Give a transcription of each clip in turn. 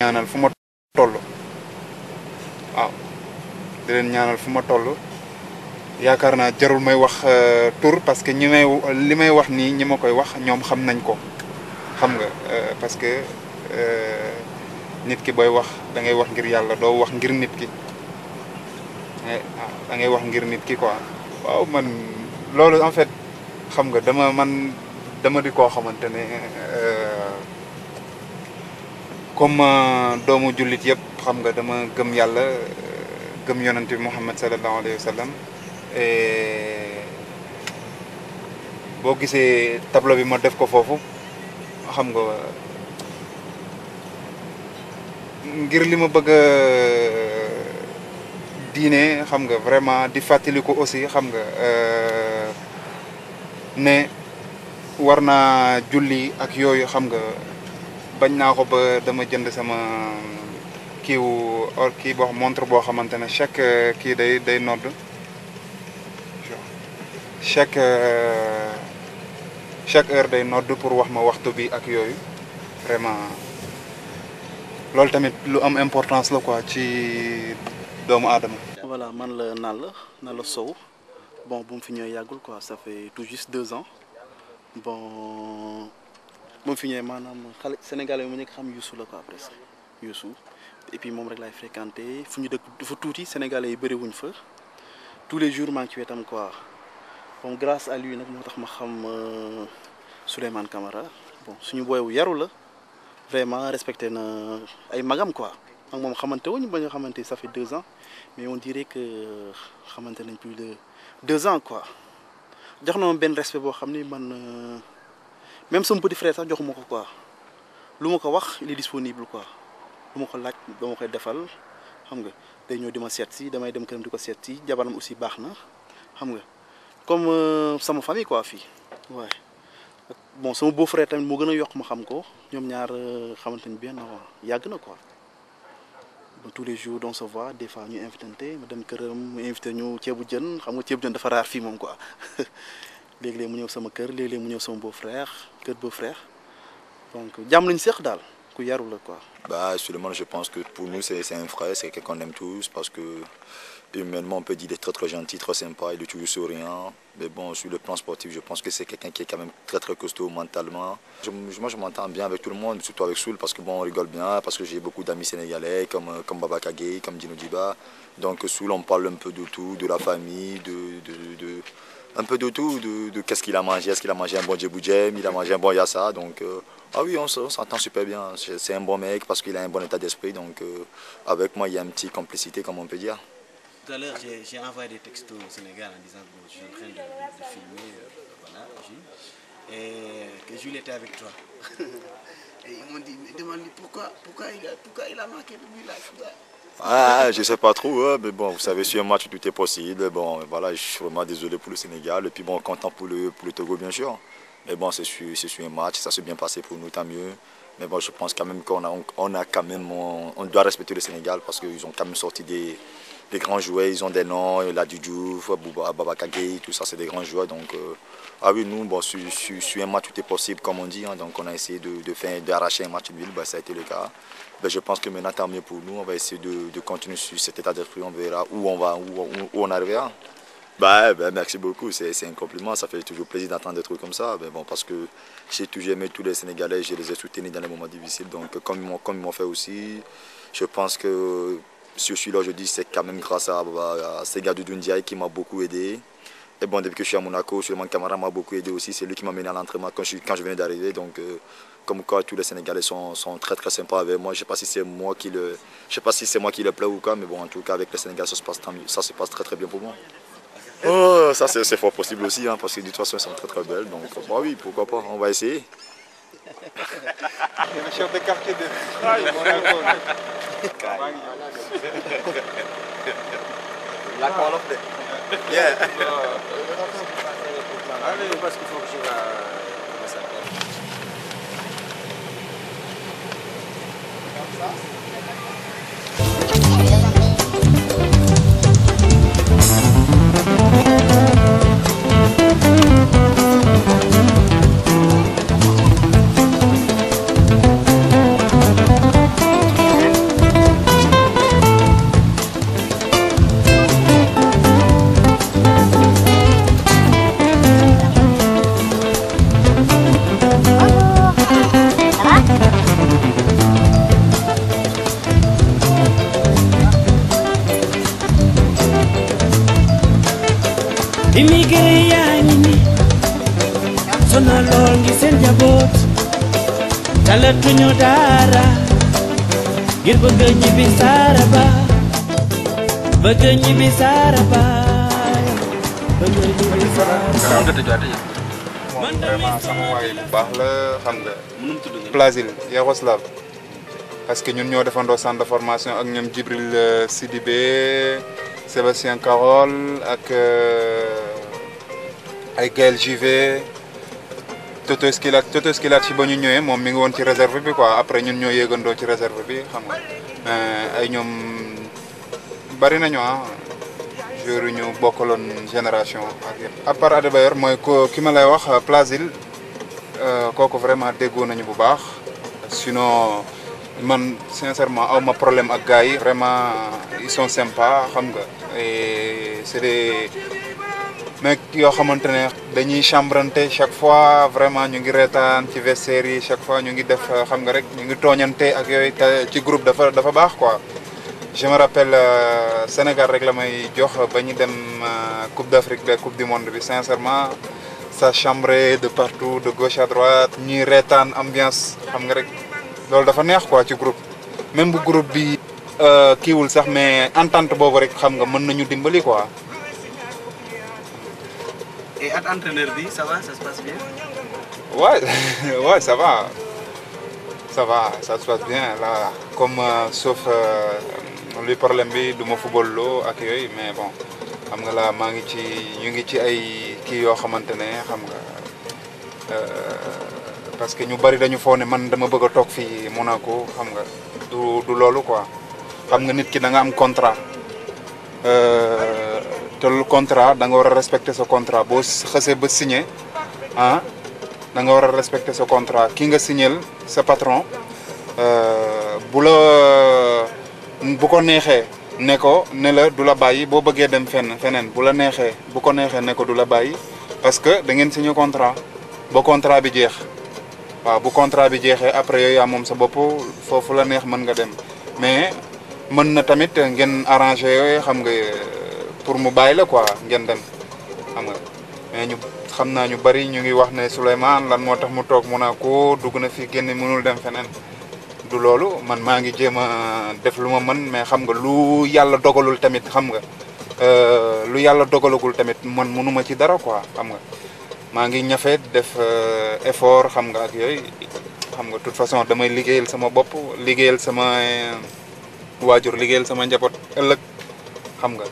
ñaanal fu ma toll waaw di leen ñaanal fu ma toll yaakaar naa jarul may wax tur parce que li may wax nii ñi ma koy wax ñoom xam nañ ko xam nga parce que nit ki booy wax da ngay wax ngir yàlla doo wax ngir nit ki da ngay wax ngir nit ki quoi. waaw man loolu en fait xam nga dama di koo xamante ne comme doomu jullit yëpp xam nga dama gëm yàlla gëm yonent bi Muhammad sallallahu alayhi wa sallam boo gisee tableau bi ma def ko foofu xam nga ngir li ma bëgg diine xam nga vraiment di fàttaliku aussi xam nga ne war naa julli ak yooyu xam nga bañ naa ko ba dama jënd sama kii boo montre boo xamante ne chaque kii day nodd chaque heure day nodd pour wax ma waxtu bi ak yooyu vraiment loolu tamit lu am importance la quoi ci doomu aadama. voilà man la Nalla Sow bon bu mu fi ñëwee yàggul quoi ça fait tout juste 2 ans bon bu mu fi ñëwee maanaam xale sénégalais yi mu nekk xam Youssou la quoi presque Youssou et puis moom rek laay fréquenté fu ñu dëkk dafa tuuti sénégalais yi bëri wuñ fa tous les jours maa ngi ci wetam quoi bon grâce à lui nag moo tax ma xam Souleymane Camara bon suñu booy yaru la vraiment respecté na ay magam quoi. ak moom xamante wuñu ba nga xamante ça fait 2 ans mais on dirait que xamante nañ plus de 2 ans quoi jox na ma benn respect boo xam ni man même sama petit frère sax joxuma ko quoi lu ma ko wax il est disponible quoi lu ma ko laaj dama koy defal xam nga day ñëw di ma seet si damay dem këram di ko seet si jabaram aussi baax na xam nga comme sama famille quoi fii waaye bon sama beau frère tamit moo gën a yokk ma xam ko ñoom ñaar xamante ni bien yàgg na quoi. tous les jours on se voit des fois ñu invité ma dem këram mu invité ñu ceebu jën xam nga ceebu jën dafa raar fii moom quoi léeg-léeg mu ñëw sama kër léeg-léeg mu ñëw sama beau-frère kër beau-frère donc jàmm lañu seq daal ku yaru la quoi. Bah Souleymane, je pense que pour nous c'est un frère, c'est quelqu'un qu'on aime tous parce que humainement on peut dire qu'il est très très gentil, très sympa, il est toujours souriant. Mais bon, sur le plan sportif, je pense que c'est quelqu'un qui est quand même très très costaud mentalement. Moi je m'entends bien avec tout le monde, surtout avec Soul parce que bon on rigole bien, parce que j'ai beaucoup d'amis sénégalais comme Baba Kagé, comme Dino Diba. Donc Soul on parle un peu de tout, de la famille, un peu de tout, de qu'est-ce qu'il a mangé, est-ce qu'il a mangé un bon djeboujem, il a mangé un bon yassa, donc ah oui on s'entend super bien, c'est un bon mec parce qu'il a un bon état d'esprit, donc avec moi il y a une petite complicité comme on peut dire. Tout à l'heure, j'ai envoyé des textos au Sénégal en disant que je suis en train de filmer voilà, Jules, et que Jules était avec toi. Et ils m'ont dit, mais demande-lui pourquoi il a marqué depuis là. Ah, je sais pas trop, hein, mais bon, vous savez, sur un match tout est possible. Bon, voilà, je suis vraiment désolé pour le Sénégal, et puis bon, content pour le Togo bien sûr. Mais bon, c'est sur un match, ça s'est bien passé pour nous, tant mieux. Mais bon, je pense quand même on doit respecter le Sénégal parce qu'ils ont quand même sorti des grands joueurs, ils ont des noms, Ladji Diouf, Baba Kagé, tout ça c'est des grands joueurs. Donc, ah oui, nous, bon, sur un match tout est possible comme on dit, hein, donc on a essayé d'arracher un match nul, bah, ça a été le cas. Ben, je pense que maintenant tant mieux pour nous, on va essayer de continuer sur cet état d'esprit, on verra où on arrivera. Ben, merci beaucoup, c'est un compliment, ça fait toujours plaisir d'entendre des trucs comme ça. Ben, bon, parce que j'ai toujours aimé tous les Sénégalais, je les ai soutenus dans les moments difficiles, donc comme ils m'ont fait aussi, je pense que si je suis là aujourd'hui, c'est quand même grâce à Segadou Ndiaye qui m'a beaucoup aidé. Et bon, depuis que je suis à Monaco, Souleymane Camara m'a beaucoup aidé aussi, c'est lui qui m'a mené à l'entraînement quand je venais d'arriver, donc comme quoi tous les Sénégalais sont très très sympas avec moi. Je ne sais pas si c'est moi qui le plaît ou quoi, mais bon, en tout cas avec les Sénégalais ça se passe très très bien pour moi. Oh, ça c'est fort possible aussi, hein, parce que de toute façon elles sont très très belles, donc bah oui, pourquoi pas, on va essayer. Le chef de quartier de La call of the... Yeah. Parce qu'il faut que je va... Comme ça. talatuñu dara ngir bëgg ñibbi Saraba bëgg ñibbi Saraba bëgg ñibbi Saraba. moom vraiment sama waay bu baax la xam nga. Plasil Yaroslav parce que ñun ñoo defandoo centre de formation ak ñoom Djibril Sidibé Sébastien Carole ak ay Gaël Jivé Toto Esquilat ci ba ñu ñëwee moom mi ngi woon ci réserve bi quoi après ñun ñoo yéegandoo ci réserve bi xam nga ay ñoom bari nañu joueurs ñu bokkaloon génération ak yëpp. à part Adebayor mooy ki ma lay wax Plasil kooku vraiment déggoo nañu bu baax sinon man sincèrement aw ma problème ak gars yi vraiment ils sont sympas xam nga et c'est des mecs yoo xamante ne dañuy chambrante chaque fois vraiment ñu ngi reetaan ci vestiaire yi chaque fois ñu ngi def xam nga rek ñu ngi tooñante ak yooyu te ci groupe dafa baax quoi. je me rappelle Sénégal rek la may jox ba ñu dem Coupe d'Afrique ba Coupe du Monde bi sincèrement ça chambrait de partout de gauche à droite ñuy reetaan ambiance xam nga rek loolu dafa neex quoi ci groupe même bu groupe bi kiiwul sax mais entente boobu rek xam nga mën nañu dimbali quoi. Et ak entraîneur bi ça va ça se passe bien. Ouais ça va ça se passe bien là comme sauf luy problème bi du ma football loo ak yooyu mais bon xam nga la maa ngi ci ñu ngi ci ay kii yoo xamante ne xam nga parce que ñu bari dañu foo ne man dama bëgg a toog fii Monaco xam nga du loolu quoi xam nga nit ki da nga am contrat te lu contrat da nga war a respecter sa contrat boo xasee ba signé da nga war a respecter sa contrat ki nga signéel sa patron bu ko neexee ne la du la bàyyi boo bëggee dem feneen bu la neexee bu ko neexee ne ko du la bàyyi parce que da ngeen signé contrat ba contrat bi jeex waaw bu contrat bi jeexee après yooyu yaa moom sa bopp foofu la neex mën nga dem mais mën na tamit ngeen arrangé yooyu xam nga pour mu bàyyi la quoi ngeen dem xam nga mais ñu xam naa ñu bari ñu ngi wax ne Souleymane lan moo tax mu toog Monaco dugg na fi génn mënul dem feneen du loolu man maa ngi jéem a def lu ma mën mais xam nga lu yàlla dogalul tamit xam nga lu yàlla dogalagul tamit man mënuma ci dara quoi xam nga maa ngi ñafe def effort xam nga ak yooyu xam nga de toute façon damay liggéeyal sama bopp liggéeyal sama waajur liggéeyal sama njaboot ëllëg xam nga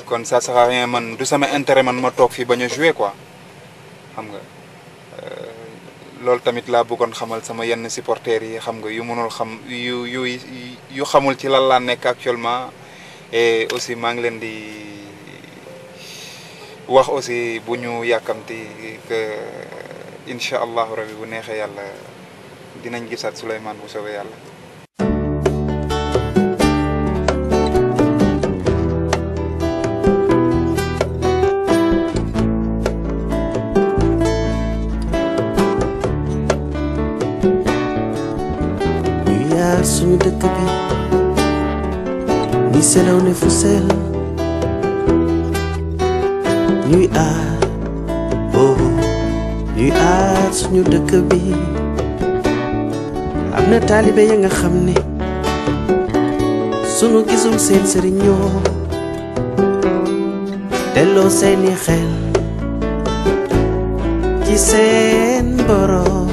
kon ça sert à rien man du sama intérêt man ma toog fii bañ a jouer quoi xam nga loolu tamit laa bëggoon xamal sama yenn supporters yi xam nga yu mënul xam yu xamul ci lan laa nekk actuellement et aussi maa ngi leen di wax aussi bu ñu yàkkamti que incha allahu rabi bu neexee yàlla dinañ gisaat Souleymane bu soobee yàlla. suñu dëkk bi ñi selaw ne fu sel ñuy aar suñu dëkk bi am na taalibe ya nga xam ne sunu gisul seen sëriñ ñoo delloo seeni xel ci seen borom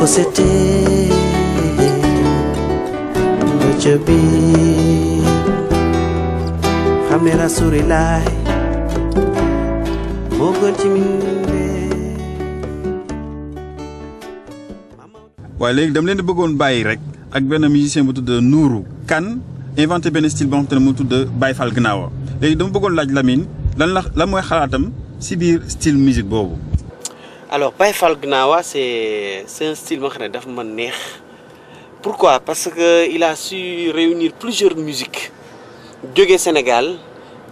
c'était ba ca biir xam ne Rasulillah moo gën ci mbindeef. waaye léegi dama leen di bëggoon bàyyi rek ak benn musicien bu tudd Nourou Kane inventé benn style boo xam te ne mu tudd Baye Fall Gnawa léegi dama bëggoon laaj Lamine lan mooy xalaatam si biir style musique boobu. Alors Baye Fall Gnawa c'est un style boo xam ne dafa ma neex pourquoi parce que il a su réunir plusieurs musiques jóge Sénégal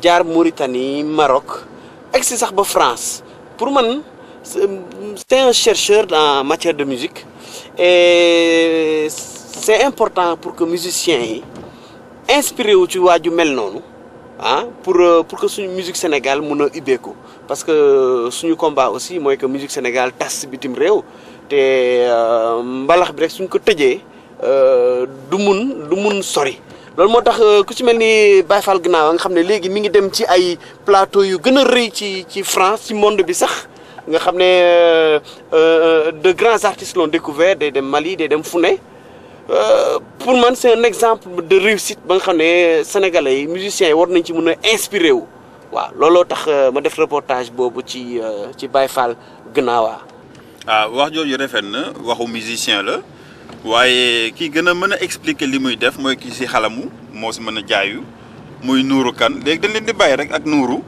jaar Mauritanie Maroc egsi sax ba France pour man c'est un chercheur en matière de musique et c'est important pour que musiciens yi inspiré wu ci waaju mel noonu ah pour que suñu musique Sénégal mun a ubbeeku parce que suñu combat aussi mooy que musique Sénégal tas bitim réew te mbalax bi rek suñ ko tëjee du mun sori loolu moo tax ku ci mel ni Baye Fall Gnao nga xam ne léegi mi ngi dem ci ay plateau yu gën a rëy ci France ci monde bi sax nga xam ne de grands artistes l'ont découvert day dem Mali day dem fu ne pour man c'est un exemple de réussite ba nga xam ne sénégalais yi musiciens yi war nañ ci mën a inspiré wu waaw looloo tax ma def reportage boobu ci Baye Fall Gnao. wax jooju rafet na waxu musicien la waaye ki gën a mën a expliquer li muy def mooy ki si xalamu moo si mën a jaayu muy Nourou Kane léegi dañ leen di bàyyi rek ak Nourou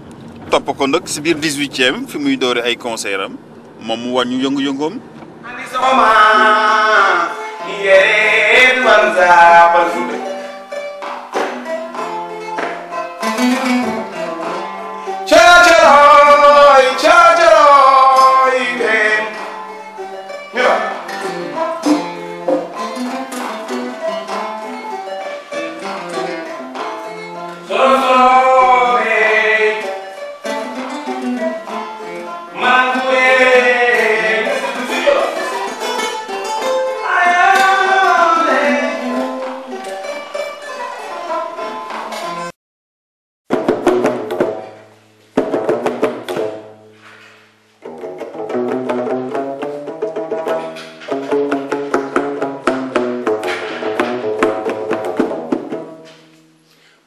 topp ko nag si biir 18e fi muy doore ay concert am moom mu wàññi yëngu-yëngoom.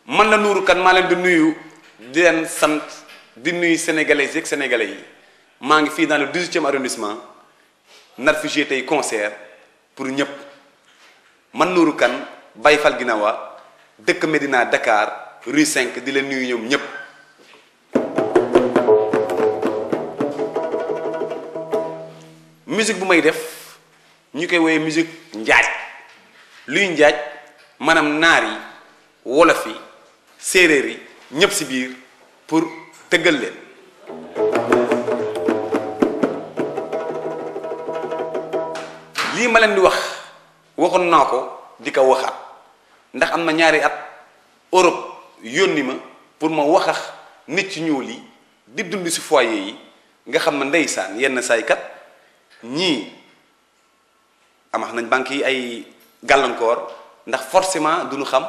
man la Nourou Kane maa leen di nuyu di leen sant di nuyu sénégalais yeeg sénégalais yi maa ngi fii dans le 18e arrondissement nar fi jouer tey concert pour ñëpp man Nourou Kane Baye Fall Gnao dëkk Médina Dakar rue 5 di leen nuyu ñoom ñëpp. musique bu may def ñu koy woowee musique njaaj luy njaaj maanaam naar yi wolof yi séeréer yi ñëpp ci biir pour tëggal leen. lii ma leen di wax waxoon naa ko di ko waxaat ndax am na ñaari at Europe yónni ma pour ma waxax nit ci ñuul yi di dund ci foyer yi nga xam ne ndeysaan yenn saaykat ñii amax nañ banque yi ay gàllankoor ndax forcément duñu xam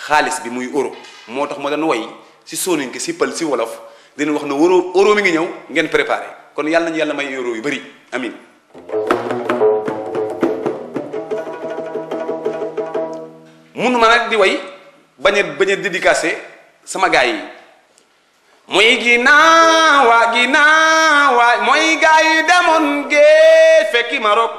xaalis bi muy euro moo tax ma doon woy ci sooninke ci pël ci wolof dina wax ne euro mi ngi ñëw ngeen préparé kon yàlla nañu yàlla may euro yu bari amin munu ma nag di way bañ a dédicacé sama gaay yi mooy ginaawa mooy gaay yi demoon géej fekki Maroc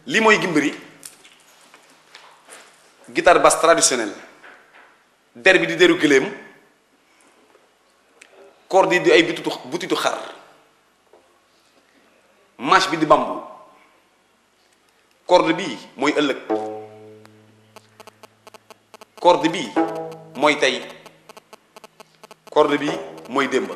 lii mooy gimbiri guitare basse traditionnelle der bi di deru gëléem corde yi di ay butitu xar manche bi di bambu corde bii mooy ëllëg corde bii mooy tey corde bii mooy démb